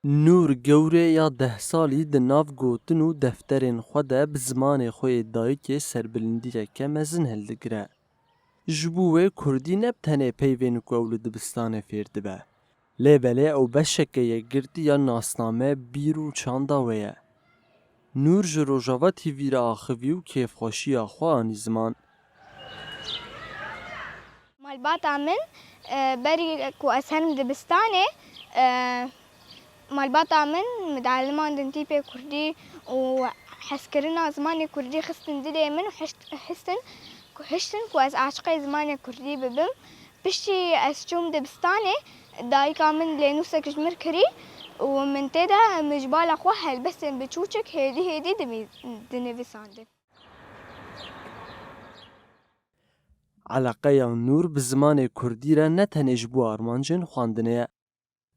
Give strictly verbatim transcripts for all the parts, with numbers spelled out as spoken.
Nûr Gewrê ya deh salî di nav gotin û defterên xwe de bi zimanê xwe yê dayikê serbilindiyeke mezin hildigire. Ji bo wê kurdî ne bi tenê peyvên ku ew li dibistanê fêr dibe, lê belê ew beşeke yekgirtî ya nasname, bîr û çanda wê ye. Nûr ji Rojava T V re axivî û kêfxweşiya xwe anî ziman. Malbata min, e, berî ku ez herim dibistanê, e, malbata min, midaliman din tîpê kurdî û hezkirina zimanê kurdî xistin dilê min û hişt-, histin ku, hiştin ku ez aşiqê zimanê kurdî bibim. Piştî ez çûm dibistanê, dayika min lênûsek ji min kirî û min tê de min ji bala xwe helbestên biçûçik hêdî hêdî dimî-, dinivîsandin. Eleqeya Nûr bi zimanê kurdî re ne tenê ji bo armancên xwendinê ye.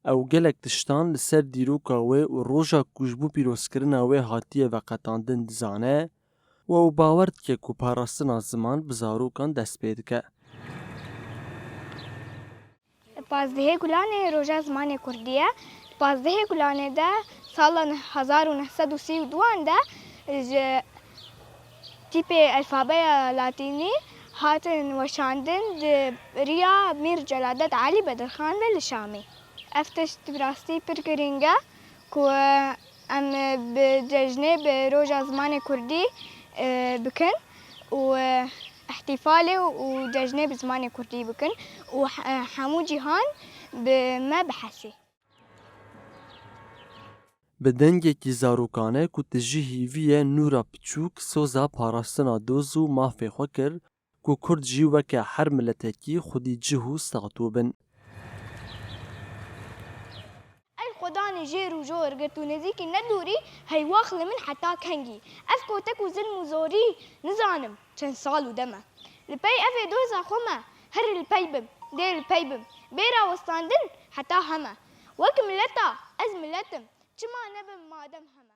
Ew gelek tiştan li ser dîroka wê û roja ku ji bo pîrozkirina wê hatiye veqetandin dizane û ew bawer dike ku parastina ziman bi zarokan dest pê dike. Pazdehê Gulanê roja zimanê kurdî ye. Pazdehê Gulanê de sala hezar û neh sed û sî û duan de ji tîpê alfabeya latînî hatin weşandin di riya Mîr Celadet Elî Bedirxan ve li Şamê. Ev tişt bi rastî pir girîng e ku em bi cejnê bi roja zimanê kurdî, e, bikin û, e, îhtîfalê û cejnê bi zimanê kurdî bikin û he-, hemû cîhan bi me bihesê. Bi dengekî zarokane ku tijî hîvî ye, Nûra Piçûk soza parastina doz û mafê xwe kir ku kurd jî weke her miletekî xwedî cih û stato bin. Ey Xwedanê jêr û jor, girtûnêzîkî nedûrî, heywax li min heta kengî. Ev kotek û zilm û zorî nizanim çend sal û dem e. Li pey evê doza xwe me, herî li pey bim, dê li pey bim. Bê rawestandin heta heme. Wek mileta ez milet im, çima nebim madem heme.